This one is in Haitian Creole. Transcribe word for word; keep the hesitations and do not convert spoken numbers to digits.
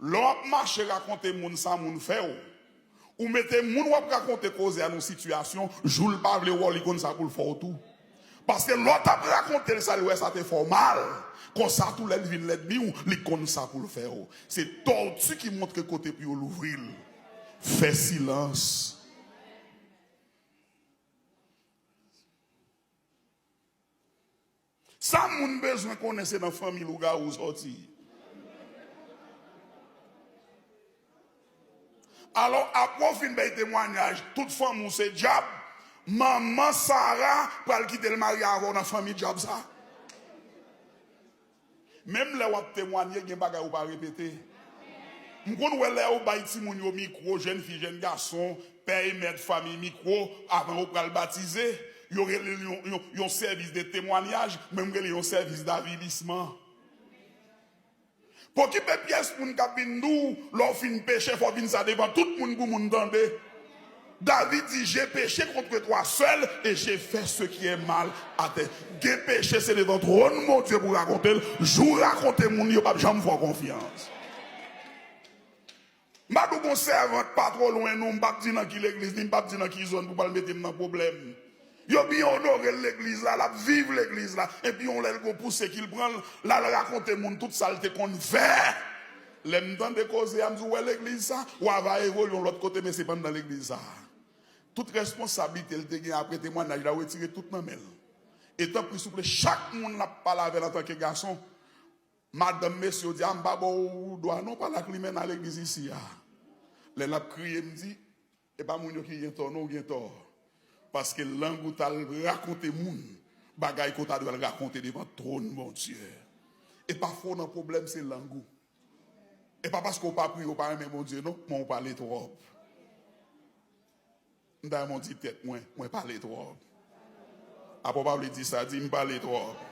Lè w ap mache rakonte moun sa moun fè w, ou mete moun w ap rakonte koze a nan yon sitiyasyon, jou l pa vle wè w, li konn sa pou l fè w tou. Paske lè w t ap rakonte l sa, li wè sa te fè w mal. Konsa tou, lè l vin lènmi w, li konn sa pou l fè w. Se tòti ki montre kote pou yo louvri l. Fè silans. Sa moun bezwen konnen se nan fanmi lougawou sòti. Alò, apre w fin bay temwayaj, tout fanmi w se dyab, manman Sara pral kite l marye avè w nan fanmi dyab sa. Menm lè w ap temwanye, gen bagay ou pa repete. M konn wè lè yo bay timoun yo mikwo, jèn fi, jèn gason, pè e mèt fanmi mikwo, avan yo pral batize, yo rele l yon, yon, yon sèvis de temwayaj, mwen m rele yon sèvis davilisman. Pa okipe pyès moun k ap vin di w, lè w fin peche, fò w vin sa devan tout moun pou moun tande. David di, j'ai péché contre toi seul et j'ai fait ce qui est mal à tes. Gen peche, se devan twòn Bondye pou rakonte l. Jou w rakonte moun, yo p ap janm fè w konfyans. M pa di w gon sèvant pa twò lwen non, m p ap di nan ki legliz li, m p ap di nan ki zòn pou pa l mete m nan pwoblèm. Yo byen onore l legliz la, l ap viv legliz la, epi yon lè l gon pouse ki l pran l, l al rakonte moun tout sa l te konn fè. Lè m tande koze a, m di, ou wè legliz sa, w a va evolye yon lòt kote, men se pa anndan legliz sa. Tout responsablite l te gen apre temwayaj la, yo retire tout nan men l. E tanpri, souple, chak moun l ap pale avè l antanke gason, madanm, mesye, yo di, a, m pa ba w dwa non, pale ak li, men nan legliz isi a. Lè l ap kriye, m di, e pa moun yo ki gen tò non, ou gen tò. Paske lang ou t al rakonte moun bagay ke w ta dwe al rakonte devan twòn Bondye. E pafwa w nan pwoblèm, se lang ou. E pa paske w pa priye, w pa renmen Bondye non, men w pale twòp. M ta renmen w di tèt mwen, mwen pale twòp. Apa w pa vle di sa, di m pale twòp.